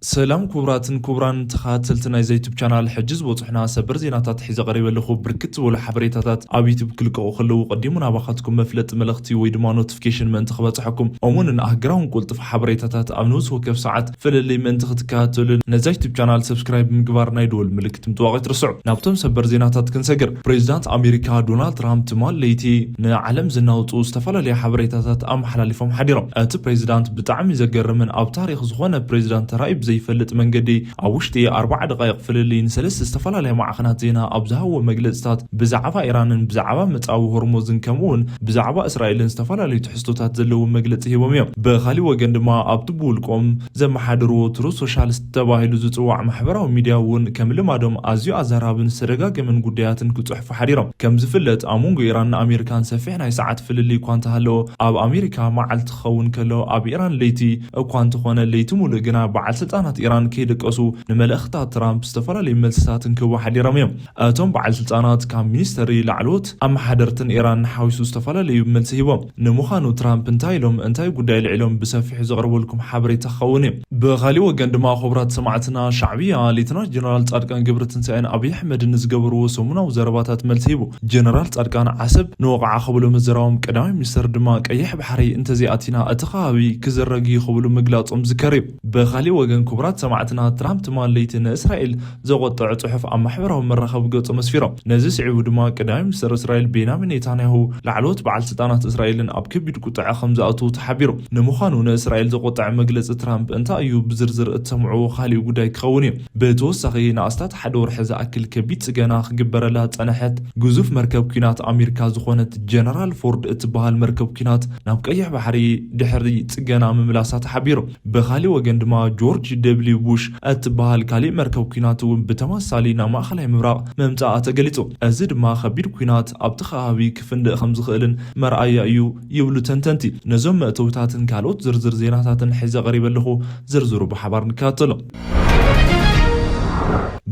ሰላም ክቡራትን ክቡራን ተኸታተልቲ ናይዛ ዩቱብ ቻናል፣ ሕጂ ዝበፅሑና ሰበር ዜናታት ሒዘ ቀሪበ ኣለኹ። ብርክት ዝበሉ ሓበሬታታት ኣብ ዩቱብ ክልቀቑ ከለዉ ቀዲሙ ናባኻትኩም መፍለጢ መልእኽቲ ወይ ድማ ኖቲፊኬሽን ምእንቲ ክበፅሐኩም፣ እሙንን ኣህግራውን ቁልጥፍ ሓበሬታታት ኣብ ነብሲ ወከፍ ሰዓት ፍልልይ ምእንቲ ክትከታተሉን ነዛ ዩቱብ ቻናል ሰብስክራይብ ብምግባር ናይ ደወል ምልክት ምጥዋቕ ኣይትርስዑ። ናብቶም ሰበር ዜናታት ክንሰግር፣ ፕሬዚዳንት ኣሜሪካ ዶናልድ ትራምፕ ትማል ለይቲ ንዓለም ዝናውፁ ዝተፈላለዩ ሓበሬታታት ኣመሓላሊፎም ሓዲሮም። እቲ ፕሬዚዳንት ብጣዕሚ ዘገርምን ኣብ ታሪክ ዝኾነ ፕሬዚዳንት ተራእዩ ብዘይፈልጥ መንገዲ ኣብ ውሽጢ ኣርባዓ ደቃይቕ ፍልልይ ንሰለስተ ዝተፈላለያ ማዕኸናት ዜና ኣብ ዝሃብዎ መግለፅታት ብዛዕባ ኢራንን ብዛዕባ መፃዊ ሆርሙዝን ከምኡ እውን ብዛዕባ እስራኤልን ዝተፈላለዩ ትሕዝቶታት ዘለዎ መግለፂ ሂቦም እዮም። ብካሊእ ወገን ድማ ኣብቲ ብውልቆም ዘመሓድርዎ ትሩዝ ሶሻል ተባሂሉ ዝፅዋዕ ማሕበራዊ ሚድያ እውን ከም ልማዶም ኣዝዩ ኣዛራብን ዝተደጋገመን ጉዳያትን ክፅሕፉ ሓዲሮም። ከም ዝፍለጥ ኣብ መንጎ ኢራን ንኣሜሪካን ሰፊሕ ናይ ሰዓት ፍልልይ እኳ እንተሃለዎ፣ ኣብ ኣሜሪካ መዓልቲ ክኸውን ከሎ ኣብ ኢራን ለይቲ እኳ እንተኾነ፣ ለይቲ ሙሉእ ግና በዓል ስልጣናት ኢራን ከይደቀሱ ንመልእኽትታት ትራምፕ ዝተፈላለዩ መልስታትን ክህቡ ሓዲሮም እዮም። እቶም በዓል ስልጣናት ካብ ሚኒስተሪ ላዕለዎት ኣመሓደርትን ኢራን ንሓዊሱ ዝተፈላለዩ መልሲ ሂቦም። ንምዃኑ ትራምፕ እንታይ ኢሎም፣ እንታይ ጉዳይ ልዒሎም ብሰፊሑ ዘቕርበልኩም ሓበሬታ ክኸውን እዩ። ብኻሊእ ወገን ድማ ክቡራት ሰማዕትና፣ ሻዕብያ ሌተናል ጀነራል ጻድቃን ገብረትንሳኤን ኣብይ ኣሕመድን ዝገበርዎ ሰሙናዊ ዘረባታት መልሲ ሂቡ። ጀነራል ጻድቃን ዓሰብ ንወቕዓ ክብሉ ምዝራቦም፣ ቀዳማይ ሚኒስተር ድማ ቀይሕ ባሕሪ እንተዘይኣቲና እቲ ከባቢ ክዝረግ እዩ ክብሉ ምግላጾም ዝከር እዩ። ብኻሊእ ወገን ክቡራት ሰማዕትና፣ ትራምፕ ትማል ለይቲ ንእስራኤል ዘቖጠዐ ጽሑፍ ኣብ ማሕበራዊ መራኸቢ ገጾም ኣስፊሮም። ነዚ ስዒቡ ድማ ቀዳማይ ሚኒስተር እስራኤል ቤንያሚን ኔታንያሁ ላዕለዎት በዓል ስልጣናት እስራኤልን ኣብ ከቢድ ቁጥዐ ከም ዝኣትዉ ተሓቢሩ። ንምዃኑ ንእስራኤል ዘቖጠዐ መግለጺ ትራምፕ እንታይ እዩ ብዝርዝር እትሰምዕዎ ካሊእ ጉዳይ ክኸውን እዩ። ብተወሳኺ ንኣስታት ሓደ ወርሒ ዝኣክል ከቢድ ጽገና ክግበረላ ዝጸንሐት ግዙፍ መርከብ ኲናት ኣሜሪካ ዝኾነት ጀነራል ፎርድ እትበሃል መርከብ ኲናት ናብ ቀይሕ ባሕሪ ድሕሪ ጽገና ምምላሳ ተሓቢሩ። ብኻሊእ ወገን ድማ ጆርጅ ደብሊው ቡሽ እትበሃል ካሊእ መርከብ ኲናት እውን ብተመሳሳሊ ናብ ማእኸላይ ምብራቕ ምምጻኣ ተገሊጹ። እዚ ድማ ከቢድ ኲናት ኣብቲ ከባቢ ክፍንድእ ከም ዝኽእልን መርኣያ እዩ ይብሉ ተንተንቲ። ነዞም መእተውታትን ካልኦት ዝርዝር ዜናታትን ሒዘ ቀሪበ ኣለኹ። ዝርዝሩ ብሓባር ንከታተሎ።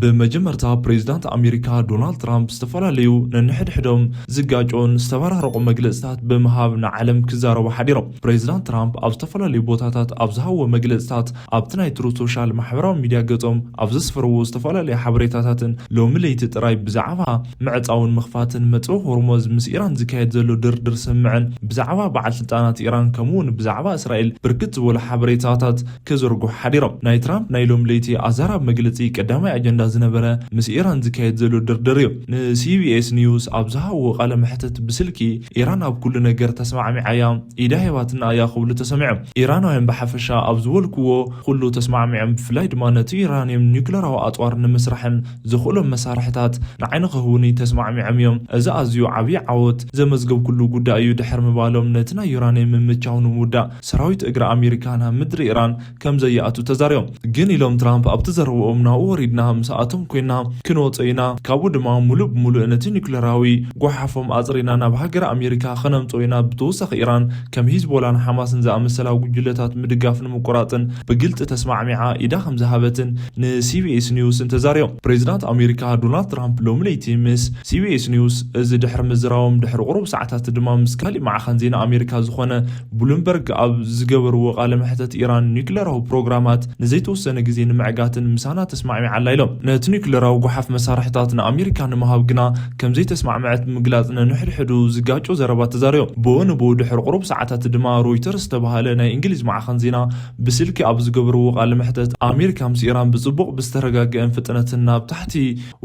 ብመጀመርታ ፕሬዚዳንት ኣሜሪካ ዶናልድ ትራምፕ ዝተፈላለዩ ነንሕድሕዶም ዝጋጮን ዝተፈራረቑ መግለጽታት ብምሃብ ንዓለም ክዛረቡ ሓዲሮም። ፕሬዚዳንት ትራምፕ ኣብ ዝተፈላለዩ ቦታታት ኣብ ዝሃብዎ መግለጽታት ኣብቲ ናይ ትሩዝ ሶሻል ማሕበራዊ ሚድያ ገጾም ኣብ ዘስፈርዎ ዝተፈላለዩ ሓበሬታታትን ሎሚ ለይቲ ጥራይ ብዛዕባ ምዕጻውን ምኽፋትን መጽወ ሆርሞዝ ምስ ኢራን ዝካየድ ዘሎ ድርድር ስምዕን ብዛዕባ በዓል ስልጣናት ኢራን ከምኡ እውን ብዛዕባ እስራኤል ብርክት ዝበሉ ሓበሬታታት ክዝርግሑ ሓዲሮም። ናይ ትራምፕ ናይ ሎም ለይቲ ኣዛራቢ መግለጺ ቀዳማይ ኣጀንዳ ዝነበረ ምስ ኢራን ዝካየድ ዘሎ ድርድር እዩ። ንሲቢኤስ ኒውስ ኣብ ዝሃብዎ ቃለ መሕትት ብስልኪ ኢራን ኣብ ኩሉ ነገር ተስማዕሚዓ እያ፣ ኢዳ ሂባትና እያ ክብሉ ተሰሚዖም። ኢራናውያን ብሓፈሻ ኣብ ዝበልክዎ ኩሉ ተስማዕሚዖም፣ ብፍላይ ድማ ነቲ ዩራኒየም ኒውክለራዊ ኣጽዋር ንምስራሕን ዝኽእሎም መሳርሕታት ንዓይ ንክህቡኒ ተስማዕሚዖም እዮም። እዚ ኣዝዩ ዓብዪ ዓወት ዘመዝገብኩሉ ጉዳይ እዩ ድሕሪ ምባሎም፣ ነቲ ናይ ዩራኒየም ምምቻው ንምውዳእ ሰራዊት እግሪ ኣሜሪካ ናብ ምድሪ ኢራን ከም ዘይኣቱ ተዛሪቦም። ግን ኢሎም ትራምፕ ኣብቲ ዘረብኦም፣ ናብኡ ወሪድና ምስኣቶም ኮይና ክንወጾ ኢና፣ ካብኡ ድማ ሙሉእ ብሙሉእ ነቲ ኒውክለራዊ ጓሓፎም ኣጽሪና ናብ ሃገረ ኣሜሪካ ከነምጽኦ ኢና። ብተወሳኺ ኢራን ከም ሂዝቦላን ሓማስን ዝኣመሰላ ጉጅለታት ምድጋፍ ንምቁራጽን ብግልጺ ተስማዕሚዓ ኢዳ ከም ዝሃበትን ንሲቢኤስ ኒውስን ተዛሪቦም። ፕሬዚዳንት ኣሜሪካ ዶናልድ ትራምፕ ሎሚ ለይቲ ምስ ሲቢኤስ ኒውስ እዚ ድሕሪ ምዝራቦም፣ ድሕሪ ቁሩብ ሰዓታት ድማ ምስ ካሊእ ማዕኸን ዜና ኣሜሪካ ዝኾነ ብሉምበርግ ኣብ ዝገበርዎ ቃለ መሕተት፣ ኢራን ኒውክለራዊ ፕሮግራማት ንዘይተወሰነ ግዜ ንምዕጋትን ምሳና ተስማዕሚዓ ኣላ ኢሎም። ነቲ ኒውክለራዊ ጓሓፍ መሳርሕታት ንኣሜሪካ ንምሃብ ግና ከም ዘይተስማዕመዐት ብምግላጽ፣ ነንሕድሕዱ ዝጋጩ ዘረባ ተዛሪቦም። ብኡ ንብኡ ድሕሪ ቁሩብ ሰዓታት ድማ ሮይተርስ ዝተባህለ ናይ እንግሊዝ ማዕኸን ዜና ብስልኪ ኣብ ዝገበርዎ ቃለ መሕተት፣ ኣሜሪካ ምስ ኢራን ብጽቡቕ ብዝተረጋገአን ፍጥነትን ናብ ታሕቲ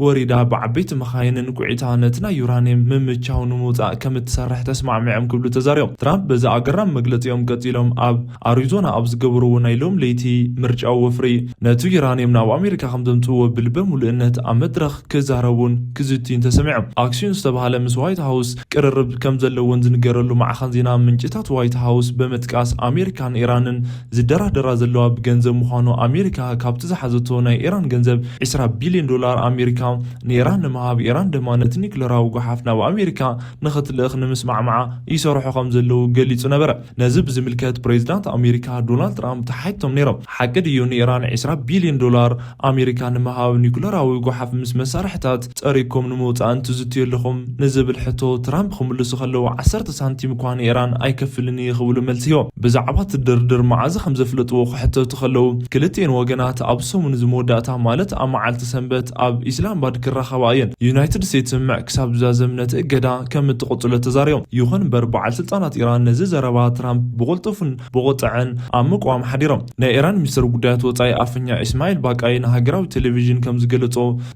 ወሪዳ ብዓበይቲ መኻይንን ጒዒታ ነቲ ናይ ዩራኒየም ምምቻው ንምውጻእ ከም እትሰርሕ ተስማዕሚዖም ክብሉ ተዛሪቦም። ትራምፕ በዚ ኣገራሚ መግለጺኦም ቀጺሎም ኣብ ኣሪዞና ኣብ ዝገበርዎ ናይ ሎም ለይቲ ምርጫዊ ወፍሪ ነቲ ዩራኒየም ናብ ኣሜሪካ ከም ዘምጽእዎ ብልበ ሙሉእነት ኣብ መድረኽ ክዛረቡን ክዝትዩን ተሰሚዖም። ኣክሲዮን ዝተባህለ ምስ ዋይት ሃውስ ቅርርብ ከም ዘለዎን ዝንገረሉ ማዕኸን ዜና ምንጭታት ዋይት ሃውስ ብምጥቃስ ኣሜሪካን ኢራንን ዝደራደራ ዘለዋ ብገንዘብ ምዃኑ፣ ኣሜሪካ ካብቲ ዝሓዘቶ ናይ ኢራን ገንዘብ ዕስራ ቢልዮን ዶላር ኣሜሪካ ንኢራን ንምሃብ፣ ኢራን ድማ ነቲ ኒክለራዊ ጓሓፍ ናብ ኣሜሪካ ንኽትልእኽ ንምስማዕማዓ ይሰርሑ ከም ዘለዉ ገሊጹ ነበረ። ነዚ ብዝምልከት ፕሬዚዳንት ኣሜሪካ ዶናልድ ትራምፕ ተሓቲቶም ነይሮም። ሓቂ ድዩ ንኢራን ዕስራ ቢልዮን ዶላር ኣሜሪካ ንምሃብ ኒኩለራዊ ጓሓፍ ምስ መሳርሕታት ጸሪግኩም ንምውጻእ እንትዝትዩ ኣለኹም ንዝብል ሕቶ ትራምፕ ክምልሱ ከለዉ፣ ዓሰርተ ሳንቲም እኳ ንኢራን ኣይከፍልን እየ ክብሉ መልሲ ሂቦም። ብዛዕባ እቲ ድርድር መዓዝ ከም ዘፍለጥዎ ክሕተቱ ከለዉ፣ ክልቲኤን ወገናት ኣብ ሰሙን እዚ መወዳእታ ማለት ኣብ መዓልቲ ሰንበት ኣብ ኢስላማባድ ክራኸባ እየን። ዩናይትድ ስቴትስ ምዕ ክሳብ ዝዛዘም ነቲ እገዳ ከም እትቕጽሎ ተዛሪቦም። ይኹን እምበር በዓል ስልጣናት ኢራን ነዚ ዘረባ ትራምፕ ብቕልጡፍን ብቑጥዐን ኣብ ምቅዋም ሓዲሮም። ናይ ኢራን ሚኒስትር ጉዳያት ወጻኢ ኣፈኛ ኢስማዒል ባቃይ ንሃገራዊ ቴሌቪዥን ከም ዝገለጾ፣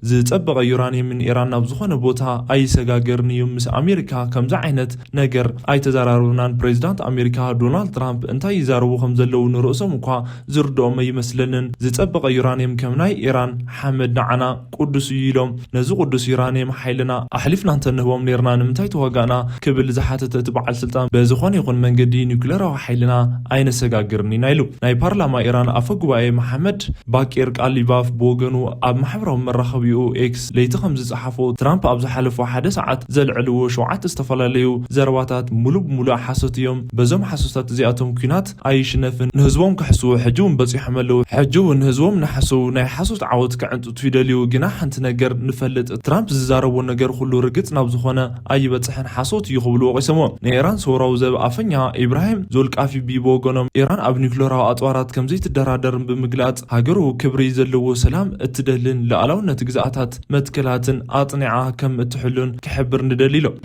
ዝጸበቐ ዩራንየምን ኢራን ናብ ዝኾነ ቦታ ኣይሰጋገርን እዩ። ምስ ኣሜሪካ ከምዚ ዓይነት ነገር ኣይተዘራረብናን። ፕሬዚዳንት ኣሜሪካ ዶናልድ ትራምፕ እንታይ ይዛረቡ ከም ዘለዉ ንርእሶም እኳ ዝርድኦም ኣይመስለንን። ዝጸበቐ ዩራንየም ከም ናይ ኢራን ሓመድ ንዓና ቅዱስ እዩ ኢሎም። ነዚ ቅዱስ ዩራንየም ሓይልና ኣሕሊፍና እንተንህቦም ነይርና ንምንታይ ተዋጋእና ክብል ዝሓተተ እቲ በዓል ስልጣን፣ በዝኾነ ይኹን መንገዲ ኒኩሌራዊ ሓይልና ኣይነሰጋግርን ኢና ኢሉ። ናይ ፓርላማ ኢራን ኣፈ ጉባኤ መሓመድ ባቂር ቃሊባፍ ብወገኑ ኣብ ማሕበራዊ መራኸቢኡ ኤክስ ለይቲ ከም ዝጸሓፎ፣ ትራምፕ ኣብ ዝሓለፎ ሓደ ሰዓት ዘልዕልዎ ሸውዓተ ዝተፈላለዩ ዘረባታት ሙሉእ ብሙሉእ ሓሶት እዮም። በዞም ሓሶታት እዚኣቶም ኲናት ኣይሽነፍን፣ ንህዝቦም ክሕስዉ ሕጂ እውን በጺሖም ኣለዉ። ሕጂ እውን ንህዝቦም እናሓሰዉ ናይ ሓሶት ዓወት ክዕንጥጡ ይደልዩ። ግና ሓንቲ ነገር ንፈልጥ፣ ትራምፕ ዝዛረቦ ነገር ኩሉ ርግጽ ናብ ዝኾነ ኣይበጽሕን፣ ሓሶት እዩ ክብሉ ወቒሶምዎ። ናይ ኢራን ሰውራዊ ዘብ ኣፈኛ ኢብራሂም ዞልቃፊቢ ብወገኖም፣ ኢራን ኣብ ኒውክለራዊ ኣጽዋራት ከም ዘይትደራደርን ብምግላጽ፣ ሃገሩ ክብሪ ዘለዎ ሰላም እትደልን ልኣላውነት ግዝኣታት መትከላትን ኣጽኒዓ ከም እትሕሉን ክሕብር ንደሊ ኢሎም።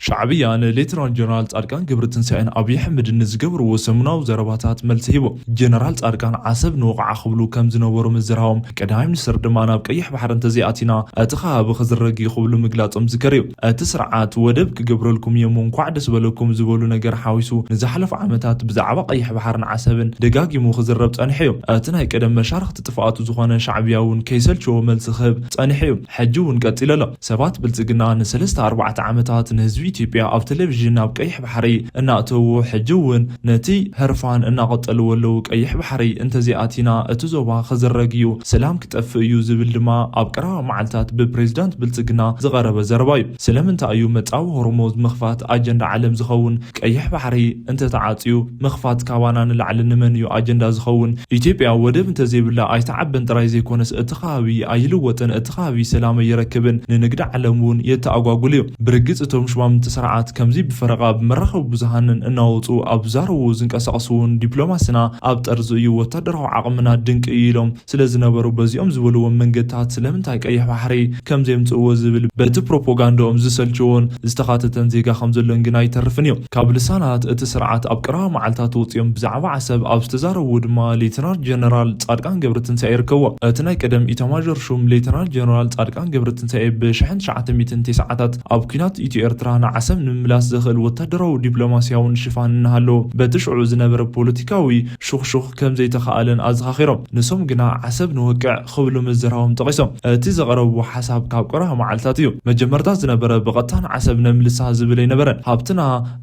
ሻዕብያ ንሌተናል ጀነራል ጻድቃን ገብረትንሳኤን ኣብይ ኣሕመድን ንዝገበርዎ ሰሙናዊ ዘረባታት መልሲ ሂቦም። ጀነራል ጻድቃን ዓሰብ ንወቕዓ ክብሉ ከም ዝነበሩ ምዝራቦም፣ ቀዳማይ ሚኒስትር ድማ ናብ ቀይሕ ባሕሪ እንተዘይኣቲና እቲ ከባቢ ክዝረግ እዩ ክብሉ ምግላጾም ዝከር እዩ። እቲ ስርዓት ወደብ ክገብረልኩም እዮም እንኳዕ ደስ በለኩም ዝበሉ ነገር ሓዊሱ ንዝሓለፉ ዓመታት ብዛዕባ ቀይሕ ባሕርን ዓሰብን ደጋጊሙ ክዝረብ ጸኒሑ እዩ። እቲ ናይ ቀደም መሻርኽቲ ጥፍኣቱ ዝኾነ ሻዕብያ እውን ከይሰልችዎ መልሲ ክህብ ጸኒሑ እዩ። ሕጂ እውን ቀጺሉ ኣሎ። ሰባት ብልጽግና ንሰለስተ ኣርባዕተ ዓመታት ንህዝቢ ኢትዮጵያ ኣብ ቴሌቪዥን ናብ ቀይሕ ባሕሪ እናእተዉ፣ ሕጂ እውን ነቲ ህርፋን እናቐጠልዎ ኣለዉ። ቀይሕ ባሕሪ እንተዘይኣቲና እቲ ዞባ ክዝረግ እዩ፣ ሰላም ክጠፍእ እዩ ዝብል ድማ ኣብ ቀረባ መዓልታት ብፕሬዚዳንት ብልጽግና ዝቐረበ ዘረባ እዩ። ስለምንታይ እዩ መጻዊ ሆርሙዝ ምኽፋት ኣጀንዳ ዓለም ዝኸውን? ቀይሕ ባሕሪ እንተተዓጽዩ ምኽፋት ካባና ንላዕሊ ንመን እዩ ኣጀንዳ ዝኸውን? ኢትዮጵያ ወደብ እንተዘይብላ ኣይትዓብን ጥራይ ዘይኮነስ እቲ ከባቢ ኣይልወጥን፣ እቲ ከባቢ ሰላም ኣይረክብን፣ ንንግዲ ዓለም እውን የተኣጓጉል እዩ። ብርግጽ እቶም ሹማምንቲ ስርዓት ከምዚ ብፈረቓ ብመራኸቢ ብዙሃንን እናወጹ ኣብ ዛረቡ ዝንቀሳቐሱ እውን ዲፕሎማስና ኣብ ጠርዚ እዩ፣ ወታደራዊ ዓቕምና ድንቂ እዩ ኢሎም ስለ ዝነበሩ በዚኦም ዝበልዎም መንገድታት ስለምንታይ ቀይሕ ባሕሪ ከም ዘምጽእዎ ዝብል በቲ ፕሮፓጋንዳኦም ዝሰልችዎን ዝተኻተተን ዜጋ ከም ዘሎን ግን ኣይተርፍን እዩ። ካብ ልሳናት እቲ ስርዓት ኣብ ቀረባ መዓልታት ወጺኦም ብዛዕባ ዓሰብ ኣብ ዝተዛረቡ ድማ ሌተናል ጀነራል ጻድቃን ገብረትንሳኤ ይርከብዎ። እቲ ናይ ቀደም ኢታማዦር ሹም ሌተናል ጀነራል ጻድቃን ገብረትንሳኤ ብሽሕን ትሽዓተ ሚእትን ተስዓታት ኣብ ኲናት ኢትዮ ኤርትራ ንዓሰብ ንምምላስ ዘኽእል ወታደራዊ ዲፕሎማስያውን ሽፋን እናሃለዎ በቲ ሽዑ ዝነበረ ፖለቲካዊ ሹኽሹኽ ከም ዘይተኻእለን ኣዘኻኺሮም። ንሶም ግና ዓሰብ ንወቅዕ ክብሉ ምዝራቦም ጠቒሶም። እቲ ዘቕረብዎ ሓሳብ ካብ ቀረባ መዓልታት እዩ። መጀመርታ ዝነበረ ብቐጥታ ንዓሰብ ነምልሳ ዝብል ኣይነበረን። ሃብትና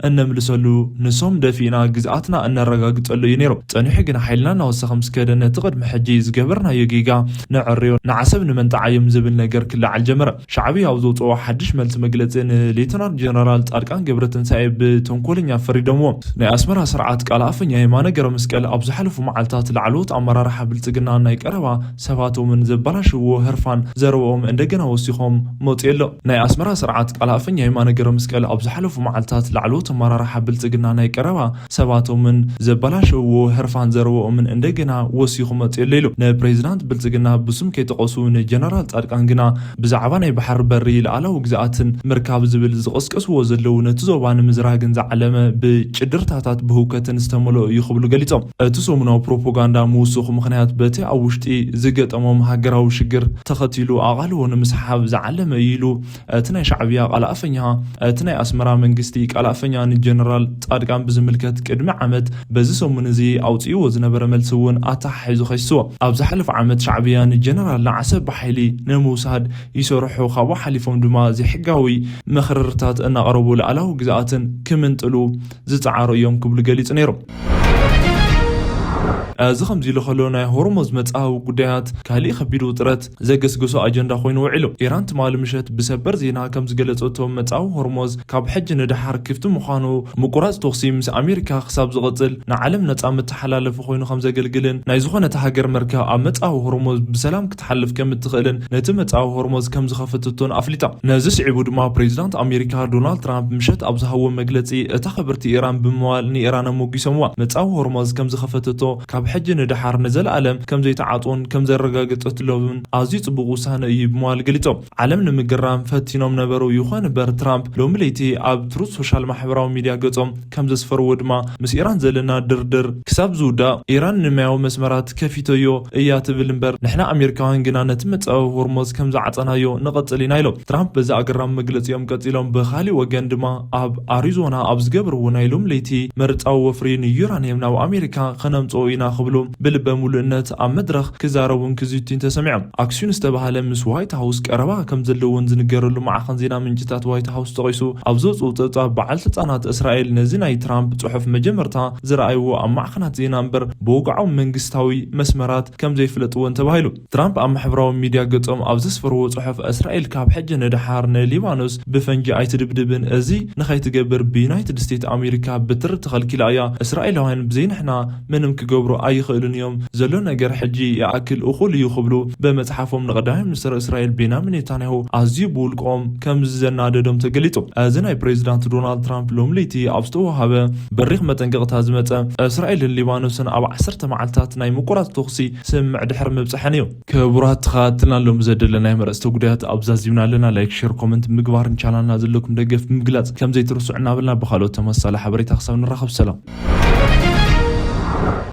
እነምልሰሉ፣ ንሶም ደፊእና ግዝኣትና እነረጋግጸሉ እዩ ነይሩ። ጸኒሑ ግና ሓይልና እናወሰኸ ምስ ከደ ነቲ ቅድሚ ሕጂ ዝገበርናዮ ጌጋ ነዐርዮ፣ ንዓሰብ ንመንጣዓዮም ዝብል ነገር ክለዓል ጀመረ። ሻዕብያ ኣብ ዘውፅኦ ሓድሽ መልሲ መግለፂ ንሌተናል ጀነራል ጻድቃን ገብረትንሳኤ ብተንኮለኛ ፈሪዶምዎ። ናይ ኣስመራ ስርዓት ቃል ኣፈኛ የማነ ገብረመስቀል ኣብ ዝሓለፉ መዓልታት ላዕለዎት ኣመራርሓ ብልጽግና ናይ ቀረባ ሰባቶምን ዘበላሽዎ ህርፋን ዘረብኦም እንደገና ወሲኾም መፅኡ ኣሎ። ናይ ኣስመራ ስርዓት ቃል ኣፈኛ የማነ ገብረመስቀል ኣብ ዝሓለፉ መዓልታት ላዕለዎት ኣመራርሓ ብልጽግና ናይ ቀረባ ሰባቶምን ዘበላሸውዎ ህርፋን ዘረብኦምን እንደገና ወሲኹ መፅኡ ኣሎ ኢሉ። ንፕሬዚዳንት ብልጽግና ብስም ከይጠቐሱ ንጀነራል ጻድቃን ግና ብዛዕባ ናይ ባሕሪ በሪ ልኣላዊ ግዝኣትን ምርካብ ዝብል ዝቐስቀስዎ ዘለዉ ነቲ ዞባ ንምዝራግን ዝዓለመ ብጭድርታታት ብህውከትን ዝተመልኦ እዩ ክብሉ ገሊጾም። እቲ ሰሙናዊ ፕሮፓጋንዳ ምውስኹ ምኽንያት በቲ ኣብ ውሽጢ ዝገጠሞም ሃገራዊ ሽግር ተኸቲሉ ኣቓልቦ ንምስሓብ ዝዓለመ እዩ ኢሉ እቲ ናይ ሻዕብያ ቃል ኣፈኛ። እቲ ናይ ኣስመራ መንግስቲ ቃል ኣፈኛ ንጀነራል ጻድቃን ብዝምልከት ቅድሚ ዓመት በዚ ሰሙን እዚ ኣውፅእዎ ዝነበረ መልሲ እውን ኣተሓሒዙ ከሲስዎ። ኣብ ዝሓለፈ ዓመት ሻዕብያ ንጀነራል ንዓሰብ ብሓይሊ ንምውሳድ ይሰርሑ፣ ካብኡ ሓሊፎም ድማ ዘይሕጋዊ መኽርርታት እናቕረቡ ልኣላዊ ግዝኣትን ክምንጥሉ ዝፀዓሩ እዮም ክብሉ ገሊፁ ነይሩ። እዚ ከምዚ ኢሉ ከሎ፣ ናይ ሆርሞዝ መጻዊ ጉዳያት ካሊእ ከቢድ ውጥረት ዘገስገሶ ኣጀንዳ ኮይኑ ውዒሉ። ኢራን ትማሊ ምሸት ብሰበር ዜና ከም ዝገለጸቶ፣ መጻዊ ሆርሞዝ ካብ ሕጂ ንደሓር ክፍቲ ምዃኑ፣ ምቁራጽ ተኹሲ ምስ ኣሜሪካ ክሳብ ዝቕጽል ንዓለም ነጻ መተሓላለፊ ኮይኑ ከም ዘገልግልን ናይ ዝኾነት ሃገር መርከብ ኣብ መጻዊ ሆርሞዝ ብሰላም ክትሓልፍ ከም እትኽእልን ነቲ መጻዊ ሆርሞዝ ከም ዝኸፈተቶን ኣፍሊጣ። ነዚ ስዒቡ ድማ ፕሬዚዳንት ኣሜሪካ ዶናልድ ትራምፕ ምሸት ኣብ ዝሃቦ መግለጺ፣ እታ ክብርቲ ኢራን ብምባል ንኢራን ኣሞጊሶምዋ። መጻዊ ሆርሞዝ ከም ዝኸፈተቶ ካብ ሕጂ ንደሓር ንዘለኣለም ከም ዘይተዓጽዎን ከም ዘረጋገጸትሎምን ኣዝዩ ጽቡቕ ውሳነ እዩ ብምባል ገሊጾም። ዓለም ንምግራም ፈቲኖም ነበሩ። ይኹን እምበር ትራምፕ ሎሚ ለይቲ ኣብ ትሩዝ ሶሻል ማሕበራዊ ሚድያ ገጾም ከም ዘስፈርዎ ድማ፣ ምስ ኢራን ዘለና ድርድር ክሳብ ዝውዳእ ኢራን ንማያዊ መስመራት ከፊተዮ እያ ትብል እምበር፣ ንሕና ኣሜሪካውያን ግና ነቲ መጻዊ ሆርሞዝ ከም ዝዓጸናዮ ንቐጽል ኢና ኢሎም። ትራምፕ በዚ ኣገራሚ መግለጺኦም ቀጺሎም፣ ብኻሊእ ወገን ድማ ኣብ ኣሪዞና ኣብ ዝገበርዎ ናይ ሎም ለይቲ መርጻዊ ወፍሪ ንዩራንየም ናብ ኣሜሪካ ከነምጽኦ ኢና ክብሉ ብልበ ሙሉእነት ኣብ መድረኽ ክዛረቡን ክዝቱን ተሰሚዖም። ኣክሲዩን ዝተባህለ ምስ ዋይት ሃውስ ቀረባ ከም ዘለዎን ዝንገረሉ ማዕኸን ዜና ምንጭታት ዋይት ሃውስ ጠቒሱ ኣብ ዘውፅኡ ፀብፃብ፣ በዓል ስልጣናት እስራኤል ነዚ ናይ ትራምፕ ፅሑፍ መጀመርታ ዝረኣይዎ ኣብ ማዕኸናት ዜና እምበር ብወግዓዊ መንግስታዊ መስመራት ከም ዘይፍለጥዎን ተባሂሉ። ትራምፕ ኣብ ማሕበራዊ ሚድያ ገጾም ኣብ ዘስፈርዎ ጽሑፍ፣ እስራኤል ካብ ሕጂ ንደሓር ንሊባኖስ ብፈንጂ ኣይትድብድብን፣ እዚ ንኸይትገብር ብዩናይትድ ስቴትስ ኣሜሪካ ብትሪ ተኸልኪላ እያ። እስራኤላውያን ብዘይ ንሕና ምንም ክገብሩ ኣይኽእሉን እዮም። ዘሎ ነገር ሕጂ ይኣክል እኹል እዩ ክብሉ በመጽሓፎም ንቀዳማይ ሚኒስትር እስራኤል ቤንያሚን ኔታንያሁ ኣዝዩ ብውልቆም ከም ዘናደዶም ተገሊጹ። እዚ ናይ ፕሬዚዳንት ዶናልድ ትራምፕ ሎም ለይቲ ኣብ ዝተዋሃበ በሪኽ መጠንቀቕታ ዝመጸ፣ እስራኤልን ሊባኖስን ኣብ ዓሰርተ መዓልታት ናይ ምቁራጽ ተኹሲ ስምምዕ ድሕሪ ምብጻሐን እዩ። ክቡራት ተኸታተልትና፣ ሎም ዘደለናይ መረጽቲ ጉዳያት ኣብዛዚምና ኣለና። ላይክ፣ ሼር፣ ኮመንት ምግባርን ቻናልና ዘለኩም ደገፍ ብምግላጽ ከም ዘይትርስዑ እናበልና፣ ብኻልኦት ተመሳሳሊ ሓበሬታ ክሳብ ንራኸብ ሰላም።